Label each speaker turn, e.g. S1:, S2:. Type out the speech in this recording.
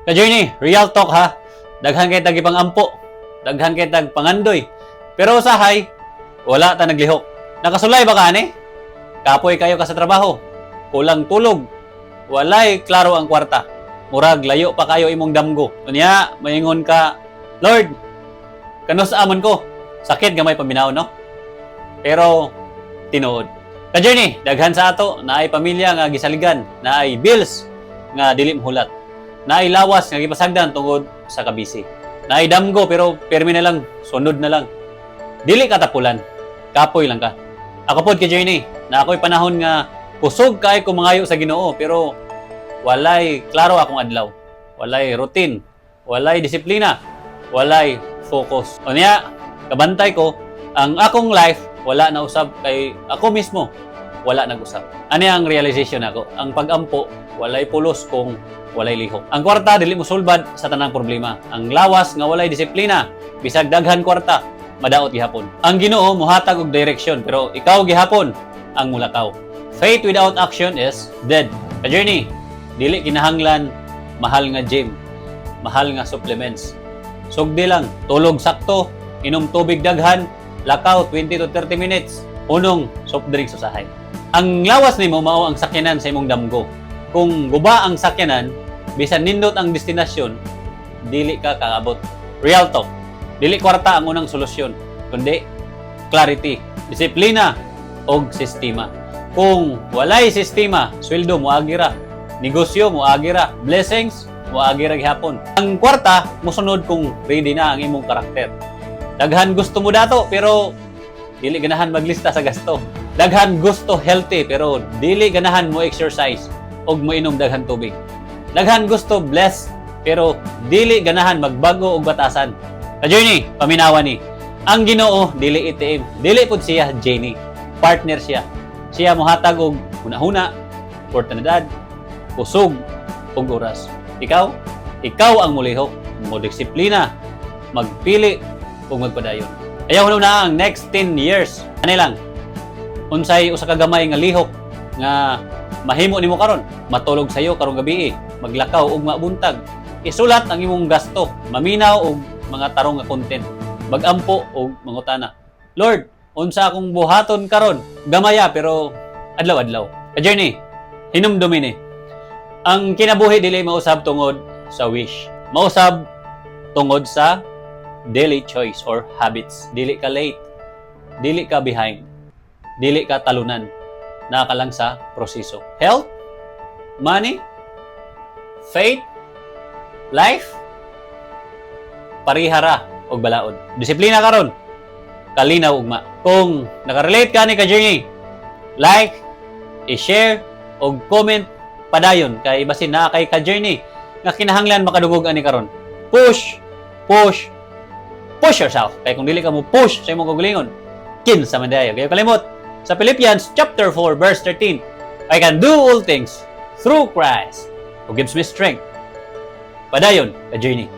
S1: Ka-journey, real talk ha. Daghan kay tag ipang-ampo. Daghan kay tag pangandoy. Pero usahay, wala ta naglihok. Nakasulay ba ka ani? Kapoy kayo ka sa trabaho. Kulang tulog. Walay klaro ang kwarta. Murag layo pa kayo imong damgo. Unya, maingon ka, "Lord, kanus-a man ko?" Sakit gamay paminaw, no? Pero tinuod. Ka-journey, daghan sa ato, naay pamilya nga gisaligan, naay bills nga dili mahulat. Naay lawas nga gipasagdan tungod sa kabisi. Naay damgo pero permi na lang, sunod na lang. Dili ka tapulan, kapoy lang ka. Ako pod, ka-journey, na ako'y panahon nga kusog kay ko mangayo sa Ginoo pero walay klaro akong adlaw. Walay routine, walay disiplina, walay focus. Unya, kabantay ko, ang akong life wala na usab kay ako mismo wala nag-usab. Ani ang realization nako? Ang pag-ampo walay pulos kung walay lihok. Ang kwarta dili mo sulbad sa tanang problema. Ang lawas nga walay disiplina, bisag daghan kwarta, madaot gihapon. Ang Ginoo mohatag og direction pero ikaw gihapon ang mulakaw. Faith without action is dead. Ka-journey, dili kinahanglan mahal nga gym, mahal nga supplements. Sugdi lang, tulog sakto, inom tubig daghan, lakaw 20 to 30 minutes, hunong soft drinks usahay. Ang lawas nimo mao ang sakyanan sa imong damgo. Kung guba ang sakyanan, bisan nindot ang destinasyon, dili ka kaabot. Real talk. Dili kwarta ang unang solusyon, kundi clarity, disiplina, og sistema. Kung walay sistema, sweldo moagi ra, negosyo moagi ra, blessings moagi ra gihapon. Ang kwarta mosunod kung ready na ang imong karakter. Daghan gusto mo dato pero dili ganahan maglista sa gasto. Daghan gusto healthy pero dili ganahan mo exercise og moinom daghan tubig. Daghan gusto bless pero dili ganahan magbago og batasan. Ka-journey, paminawa ni. Ang Ginoo dili ATM, dili pud siya genie. Partner siya. Siya mohatag og hunahuna, oportunidad, kusog ug oras. Ikaw, ikaw ang mulihok, mo disiplina, magpili ug magpadayon. Ayaw na ang next 10 years. Ani lang, unsay usa ka gamay nga lihok nga mahimo nimo karon? Matulog sayo karong gabi, maglakaw ug mabuntag, isulat ang imong gasto, maminaw og mga tarong nga content, magampo og mangutana, "Lord, unsa akong buhaton karon?" Gamaya pero adlaw-adlaw. Ka-journey, hinumdumi ni. Ang kinabuhi dili mausab tungod sa wish, mausab tungod sa daily choice or habits. Dili ka late, dili ka behind, dili ka talunan. Naa ka lang sa proseso. Health, money, faith, life, parihara og balaod. Disiplina karon, kalinaw ugma. Kung nakarelate ka ni, ka-journey, like, i-share, og comment padayon kay basin naa kay ka-journey nga kinahanglan makadungog ani karon. Push, push, push yourself. Kay kung dili ka mo push sa imong kaugalingon, kinsa man diay? Kaya kalimot sa Philippians chapter 4 verse 13, "I can do all things through Christ who gives me strength." Padayon, ka-journey.